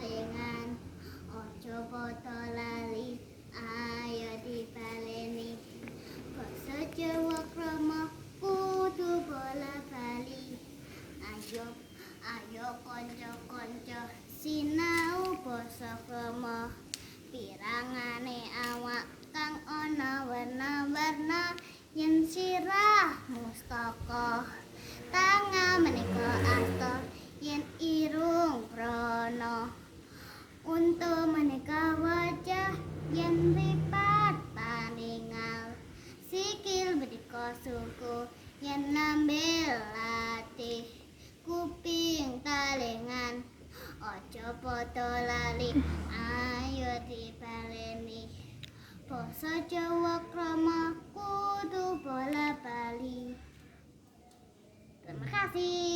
talingan. Aja padha lali, ayo dibaleni. Basa Jawa krama kudu bola bali. Ayo, ayo kanca-kanca sinau basa krama. Pirangane awak kang ana werna-werna, yen sirah mustaka, tangan menika asta, yen irung prana, untu menika wajah, yen mripat paningal, sikil menika suku, yen lambe latih, kuping talingan. Aja padha lali, ayo dibaleni. Basa Jawa krama kudu bola bali. Terima kasih.